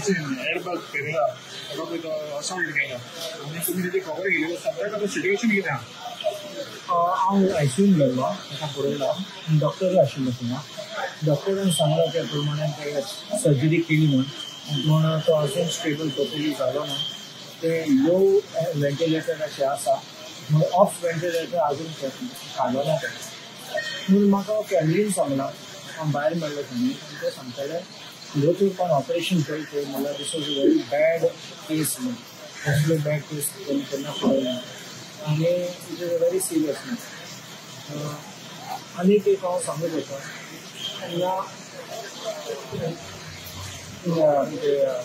पुलिसेन Edberg Pereira ताका पळय तो असॉल्ट केला आनी तुमी तेजी खबर घेतली. सद्याक आतां सिट्युएशन कितें आहा? हांव आयसीयून गेल्लो, ताका पळयलो, डॉक्टरूय आशिल्लो थिंगा. डॉक्टरान सांगला त्या प्रमाणे ते सर्जरी केली म्हूण, पूण तो अजून स्टेबल टोटली जालो ना. ते लो वेंटिलेटराचे आसा म्हूण ऑफ वेंटिलेटर अजून काडलो ना तें. म्हणून म्हाका फॅमिलीन सांगलां, हांव भायर मेळ्ळो थंय आनी ते सांगताले दोतोर पण ऑपरेशन करते म्हणल्यार this was a very bad case म्हूण, असलो बॅड केस केन्ना पळयला आनी it is a very serious म्हणून. आनीक एक हांव सांगूंक सोदता, तेन्ना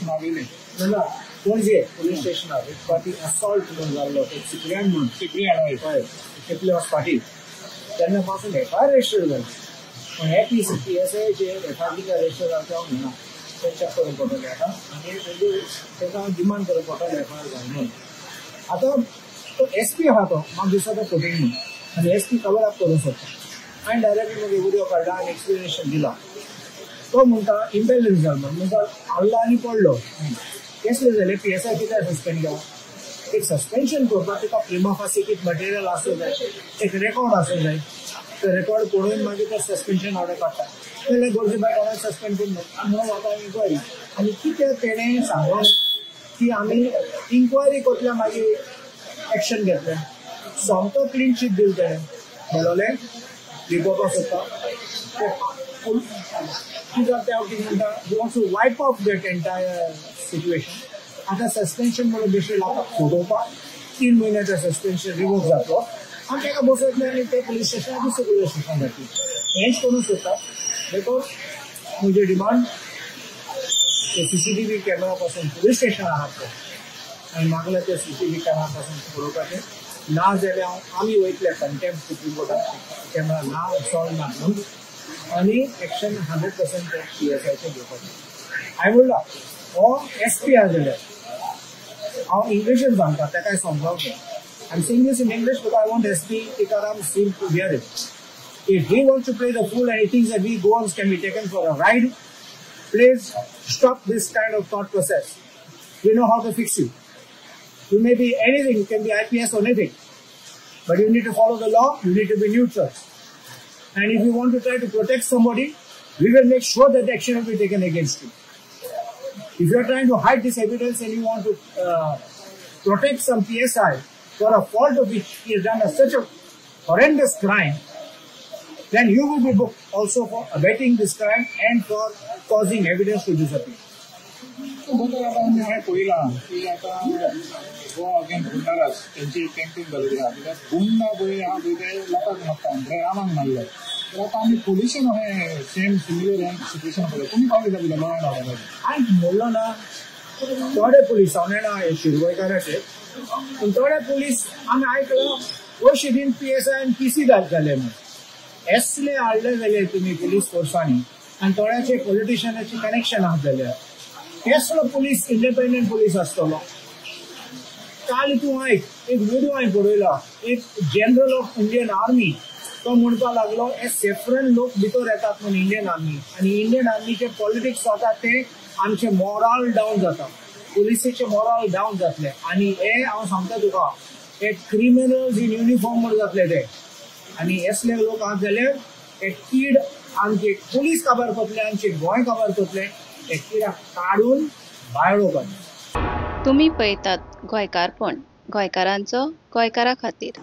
नावेले ना पणजे पुलीस स्टेशनार एक फावटी असॉल्ट म्हणून जाल्लो, एक सिप्रियान म्हणून, सिप्रियान हय, केपले फाटी, तेन्ना पासून एफ I R register जालें. पूण हे पी एस आयचेर एफ I कित्याक रजिस्टर जालें तें हांव म्हणना, तें चॅक करूंक पडटलें आतां आनी ताका डिमांड करूंक पडटलें एफ I R घाल म्हणून. आतां तो एस पी आहा तो म्हाका दिसता तो फोटींग म्हणून आनी एस पी कवर अप करूंक सोदता. हांवें डायरेक्टली मागीर व्हिडियो काडला आनी एक्सप्लेनेशन दिलां. तो म्हणटा इम्बॅलन्स जालो म्हणून, म्हणटा हाडला आनी पडलो. केसले जालें पी एस I कित्याक सस्पेंड केला? एक सस्पेन्शन करपाक तुका प्रिमा फासी कितें मटेरियल आसूं जाय, एक रेकॉर्ड आसूं जाय, ते रेकॉर्ड पळोवन मागीर ते सस्पेन्शन ऑर्डर काडटा. म्हणल्यार गरजे भायर कोणाक सस्पेंड करून म्हणून आतां इन्क्वायरी आनी कितें तेणें सांगून की आमी इन्क्वायरी करतल्या मागीर एक्शन घेतलें. सोमतो क्लीन चीट दिली तेणें, म्हणलें रिपोर्ट सोदता कित्याक त्या कितें म्हणटा, you want to wipe off that entire situation. आतां सस्पेन्शन म्हणून बेश्टें लोकांक फटोवपाक 3 म्हयन्याचें सस्पेन्शन रिवोक जातलो आनी ताका बसयतले आनी ते पुलीस स्टेशनार दुसरें पुलीस स्टेशन जातलें. हेंच करूंक सोदता. देखून म्हजी डिमांड ते सीसीटीव्ही कॅमेरा पासून पुलीस स्टेशन आहा पळय आनी मागल्या ते सीसीटीव्ही कॅमेरा पासून पळोवपाचें, ना जाल्यार हांव आमी वयतले कंटेम्प्ट सुप्रीम कोर्टात कॅमेरा ना सॉल्व ना म्हणून आनी एक्शन 100% पी एस आयचें घेवपाचें. हांवें म्हणलां हो एस पी आहा जाल्यार हांव इंग्लिशीन सांगता ताकाय समजावचें. I am saying this in English because I want SP Tikaram Singh to hear it. If he wants to play the fool and he thinks that we Goans can be taken for a ride, please stop this kind of thought process. We know how to fix you. You may be anything, you can be IPS or anything, but you need to follow the law, you need to be neutral. And if you want to try to protect somebody, we will make sure that the action will be taken against you. If you are trying to hide this evidence and you want to protect some PSI for a fault of which he has done such a horrendous crime, then you will be booked also for abetting this crime and for causing evidence to disappear. आतां आमी हांवें पळयलां की आतां Goa against goonda raj तेंची campaign जाल्ली आहा, कित्याक गुंडा पळय आहा पळय ते लोकांक मारता, रामाक मारले. तर आतां आमी पुलिशेन अशें सेम सिमिलर सिट्युएशन पळयता. तुमी पावले जाता लॉ एंड ऑर्डर? हांवें म्हणलो ना, थोडे पुलीस हांव जाणा हे शिरवयकाराचे, पूण थोडे पुलीस आमी आयकलां अंयशीं दीन पी एस I आनी पी सी जाले म्हूण. एसले हाडले जाल्यार तुमी पुलीस फोर्सांनी आनी थोड्याचे पॉलिटिशनाचे कनेक्शन आहा जाल्यार केसलो पुलीस इंडिपेंडंट पुलीस आसतलो? काल तूं आयक, एक व्हिडियो हांवें पळयला, एक जनरल ऑफ इंडियन आर्मी तो म्हणपाक लागलो हे सेफ्रन लोक भितर येतात म्हणून इंडियन आर्मी आनी इंडियन आर्मीचे पॉलिटिक्स जाता ते आमचे मोराल डावन जाता, पुलिसेचे मोराल डावन जातले. आनी हे हांव सांगता तुका, हे क्रिमिनल्स इन युनिफॉर्म म्हूण जातले ते. आनी असले लोक आहात जाल्यार हे कीड आमचे पुलीस काबार करतले, आमचे गोंय काबार करतले, हे किडाक काडून भायर उडोवपाचें. तुमी पळयतात गोंयकारपण, गोंयकारांचो गोंयकारा खातीर.